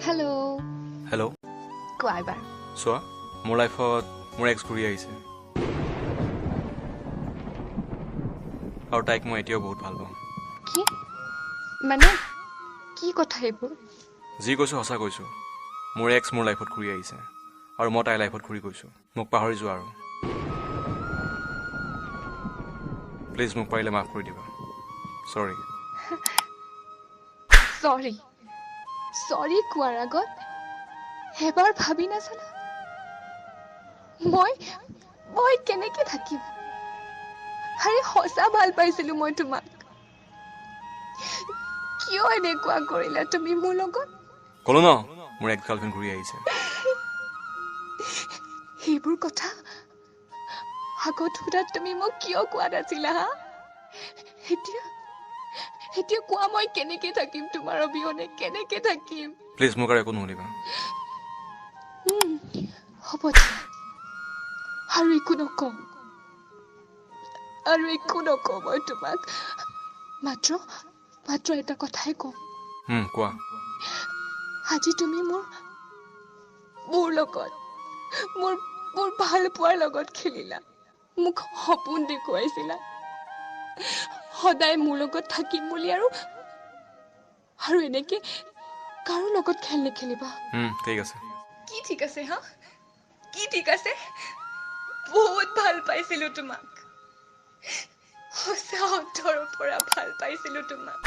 Hello'. Hello'. কোৱা এবাৰ। চোৱা, মোৰ লাইফত মোৰ এক্স ঘূৰি আহিছে আৰু তাইক মই এতিয়াও বহুত ভাল পাওঁ। কি? মানে কি কথা এইবোৰ? যি কৈছোঁ সঁচা কৈছোঁ। মোৰ এক্স মোৰ লাইফত ঘূৰি আহিছে আৰু মই তাইৰ লাইফত ঘূৰি গৈছোঁ। মোক পাহৰি যোৱা আৰু প্লিজ মোক পাৰিলে মাফ কৰি দিবা। চৰি। চৰি চৰি কোৱাৰ আগত এবাৰ ভাবি নাচালা? মই মই কেনেকে থাকিম? আৰে, সঁচা ভাল পাইছিলো মই তোমাক। কিয় এনেকুৱা কৰিলা তুমি মোৰ লগত? ক'লো ন, মোৰ এক্স গাৰ্লফ্ৰেণ্ড ঘূৰি আহিছে। সেইবোৰ কথা আগত সোধাত তুমি মোক কিয় কোৱা নাছিলা? হা, এতিয়া এতিয়া কোৱা, মই কেনেকে থাকিম তোমাৰ অবিহনে? কেনেকে থাকিম? প্লিজ মোক আৰু একো নুসুধিবা। হ'ব দিয়া, আৰু একো নকওঁ, আৰু একো নকওঁ মই তোমাক। মাত্ৰ মাত্ৰ এটা কথাই কওঁ। কোৱা। আজি তুমি মোৰ মোৰ লগত, মোৰ মোৰ ভাল পোৱাৰ লগত খেলিলা। মোক সপোন দেখুৱাইছিলা সদায় মোৰ লগত থাকিম বুলি, আৰু আৰু এনেকে কাৰো লগত খেল নেখেলিবা। ঠিক আছে। কি ঠিক আছে? হা, কি ঠিক আছে? বহুত ভাল পাইছিলো তোমাক, সঁচা অন্তৰৰ পৰা ভাল পাইছিলো তোমাক।